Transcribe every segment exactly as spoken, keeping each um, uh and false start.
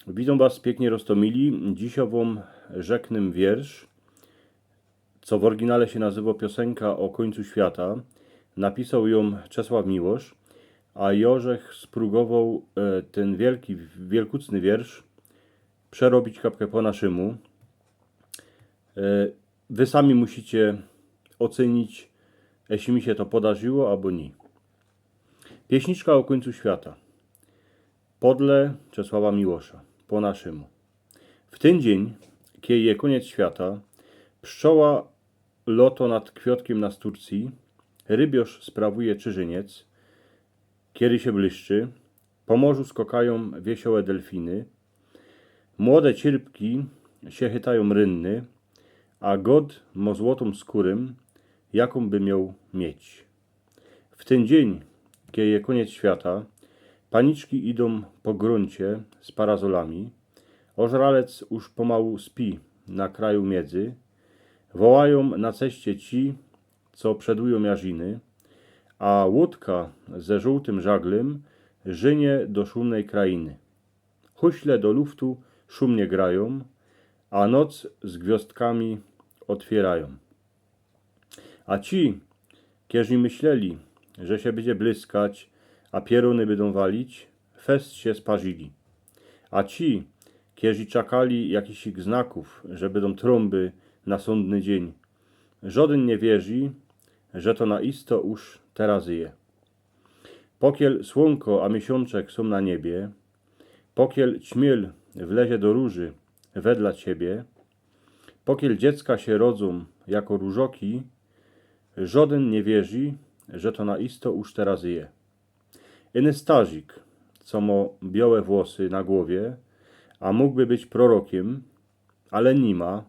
Witōm was piyknie roztōmili. Dzisiŏ wōm rzeknã wiersz, co w ôryginale sie nazywo Piosenka ô kōńcu świata. Napisoł jã Czesław Miłosz, a jŏ żech sprōbowoł e, tyn wielki, wielkucny wiersz przerobić kapkã po naszymu. E, wy sami musicie ôcynić, jeśli mi sie to podarziło, abo niy. Pieśniczka ô kōńcu świata. Podle Czesława Miłosza. Po naszymu. W tyn dziyń, kej je kōniec świata, pszczoła lŏto nad kwiŏtkym na sturcyji, rybiŏrz sprawuje czyżyniec, kiery sie błyszczy, po morzu skŏkajōm wiesiołe delfiny, młode cierpki sie chytajōm rynny, a god mo złotōm skōrym, jakōm by mioł mieć. W tyn dziyń, kej je kōniec świata, paniczki idōm po grōncie z parazolami, ôżralec już pomału spi na kraju miedzy, wołajōm na ceście ci, co przedujōm jarziny, a łōdka ze żōłtym żaglym żynie do szumnej krainy. Huśle do luftu szumnie grajōm, a noc z gwiŏzdkami ôtwierajōm. A ci, kierzy myśleli, że sie bydzie błyskać, a pierōny bydōm walić, fest sie sparzili. A ci, kierzy czakali jakichś znakōw, że bydōm trōmby na sōndny dziyń, żŏdyn niy wierzi, że to na isto już teroz je. Pokiel słōnko a miesiōnczek sōm na niebie, pokiel ćmiel wlezie do rōży wedle ciebie, pokiel dziecka sie rodzōm jako rōżŏki, żŏdyn niy wierzi, że to na isto już teroz je. Iny starzik, co mo biołe włosy na głowie, a mōgby być prorokym, ale niy ma,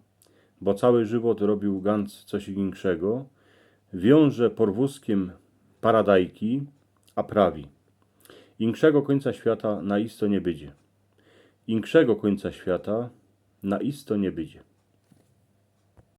bo cały żywot robiōł gans coś inkszego, wiąże porwōzkym paradajki, a prawi: inkszego kōńca świata na isto niy bydzie. Inkszego kōńca świata na isto niy bydzie.